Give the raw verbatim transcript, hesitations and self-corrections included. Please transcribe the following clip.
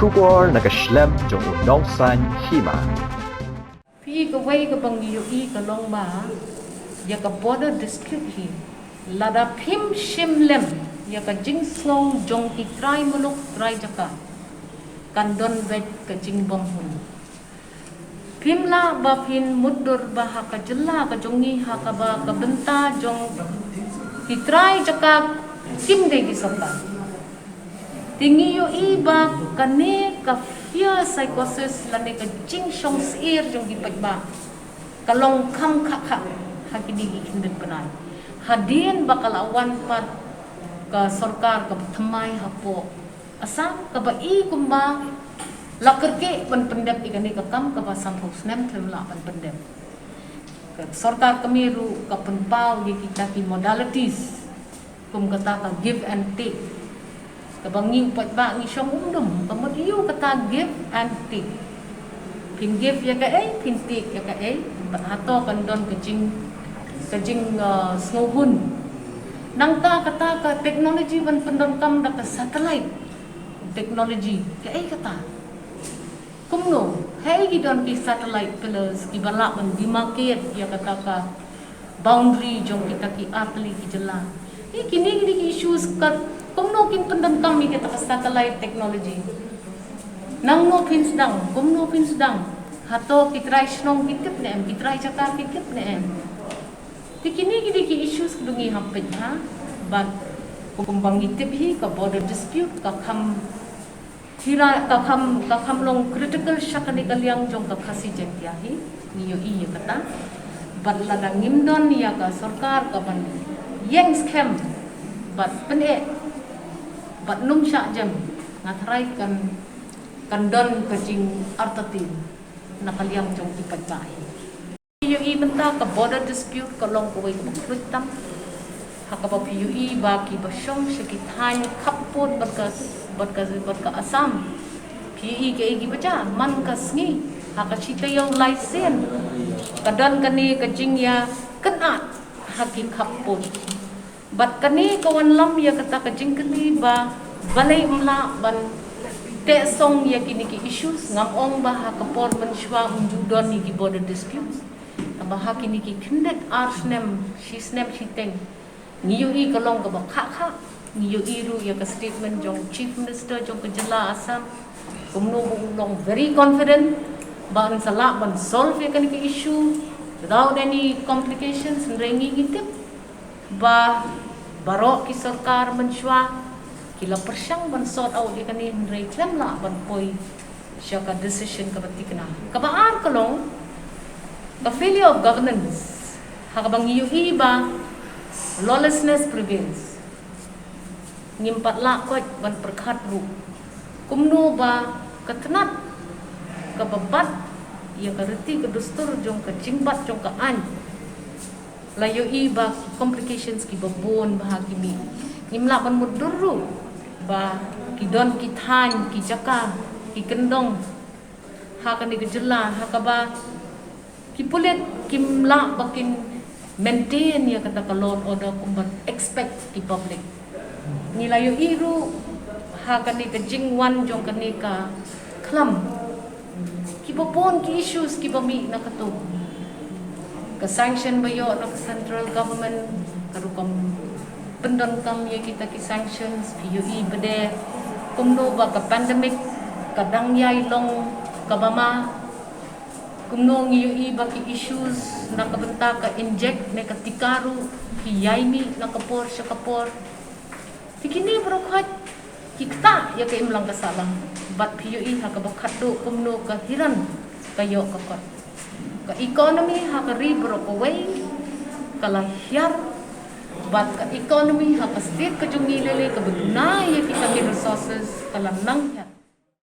Khubor na ka shlem jong u nongsan hima. Phi, kawei kaba ngi ïohi ka long ba ïa ka border dispute hi, lada phim shim lem ïa ka jingsngew jong ki trai muluk trai jaka, kan don beit ka jingbymhun. Phim lah ba phin mutdur ba ha ka jylla ka jong ngi, ha kaba ka bynta jong ki trai jaka kim dei ki sorkar. Te ngi ïohi ba kane ka fear psychosis lane ka jingshong syier jong ki paidbah ka long kham khah khah ha kine ki khyndiat bnai, hadien ba ka la wan pat ka sorkar kaba thymmai hapoh Assam, kaba i kumba la kyrkieh ban pyndep ïa kane ka kam kaba sanphew snem khlem lah ban pyndep. Ka sorkar kmie ruh ka pynpaw ïa kita ki modalities kum kata ka give and take, kaba ngi u paidbah ngi shong um dum, ka mut ïa u kata give and take. Phin give ïa kaei, phin take ïa kaei. Bad hato kan don ka jing, ka jing, uh, sngewhun. Nangta kata ka technology ban pyndonkam da ka satellite technology, kaei kata? Kumno, haei ki don ki satellite pillars kiba lah ban demarcate ïa kata ka boundary jong kita ki artylli ki jylla? Ïa kine, kine ki issues ka, kumno kin pyndonkam ïa kata ka satellite technology? Nangno phin sdang, kumno phin sdang? Hato ki trai shnong ki tip ne em, ki trai jaka ki tip ne em? Te kine, kine ki issues kiba ngi hap peit ha, bad kumba ngi tip hi ka border dispute ka kham hira, ka kham, ka kham long critical sha kane ka liang jong ka Khasi Jaiñtia hi, ngi ïohi ïa kata. Bad lada ngim don ïa ka sorkar kaban ïeng skhem bad pyneh bad nym shah jem, nga tharai kan, kan don ka jingartatien na ka liang jong ki paidbah hi. Phi ïohi mynta ka border dispute ka long kawei kaba khluit tam. Ha kaba phi ïohi ba kiba shong sha ki thaiñ khappud bad ka, bad ka, bad ka Assam, phi ïohi kaei kiba jia man ka sngi, ha ka shi taïew lai sien, ka don kane ka jingïakynad ha ki khappud. Bad kane ka wanlam ïa kata ka jingkylli ba balei ym lah ban teh song ïa kine ki issues. Ngam ong ba ha ka por mynshuwa ym ju don ïa ki border disputes, tangba ha kine ki khyndiat ar snem, shi snem shiteng, ngi ïohi ka long kaba khah khah. Ngi ïohi ruh ïa ka statement jong Chief Minister jong ka jylla Assam, kumno ba u long very confident ba un sa lah ban solve ïa kane ka issue without any complications. Hynrei ngi, ngi tip ba baroh ki sorkar mynshuwa ki la pyrshang ban sort out ïa kane, hynrei khlem lah ban poi sha ka decision kaba thikna. Kaba ar ka long ka failure of governance, ha kaba ngi ïohi ba lawlessness prevails. Ngim pat lah koit ban pyrkhat ruh kumno ba ka tnat kaba bat ïa ka riti ka dustur jong ka jingbat jong ka aiñ, la ïohi ba ki complications kiba bun ba ha ki mih. Ngim lah ban mutdur ruh ba ki don ki thaiñ, ki jaka, ki kyndong ha kane ka jylla ha kaba ki pulit kim lah ba kin maintain ïa kata ka law and order kumba expect ki public. Ngi la ïohi ruh ha kane ka jingwan jong kane ka khlam, kiba bun ki issues kiba mih na kato. Ka sanction ba ïoh na ka central government, ka rukom pyndonkam ïa kita ki sanctions, phi ïohi pat de kumno ba ka pandemic ka dang ïai long kaba ma. Kumno ngi ïohi ba ki issues na ka bynta ka inject ne ka tika ruh ki ïai mih na ka por sha ka por. Te kine baroh khoit ki ktah ïa ka imlang ka sahlang. Bad phi ïohi ha kaba khatduh kumno ka hiar ka ïoh ka kot. Ka economy ha ka ri baroh kawei ka la hiar. Bad ka economy ha ka state ka jong ngi lei lei kaba duna ïa kita ki resources ka la nang